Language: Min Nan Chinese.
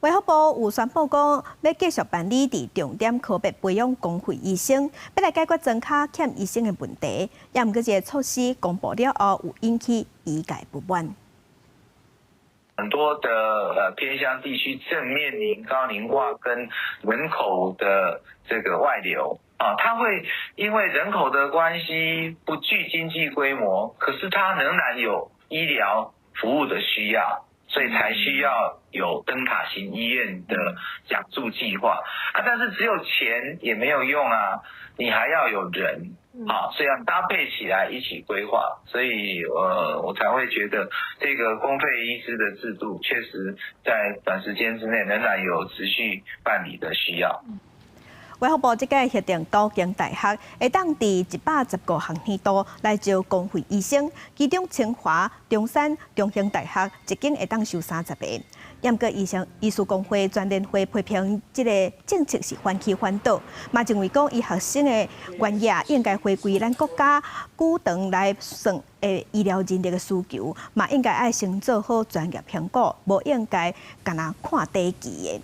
衛福部有宣布講，欲繼續辦理佇重點科別培養公費醫生，欲來解決專科欠醫生的問題。也毋過這个措施公布了後，有引起醫界不滿。很多的偏鄉地區正面臨高齡化跟人口的這個外流啊，它會因為人口的關係不具經濟規模，可是它仍然有醫療服務的需要，所以才需要有燈塔型醫院的獎助計劃啊。但是只有錢也沒有用啊，你還要有人啊，所以要搭配起來一起規劃，所以我才會覺得這個公費醫師的制度確實在短時間之內仍然有持續辦理的需要。衛福部這擺核定九間大學會當佇115個學年度來招公費醫生，其中清華、中山、中興大學一間會當收30個。毋過醫生醫師公會全聯會批評這个政策是反起反倒，嘛認為講醫學生的專業應該回歸咱國家主場來算的醫療人力的需求，嘛應該愛先做好專業評估，無應該干焦看短期的。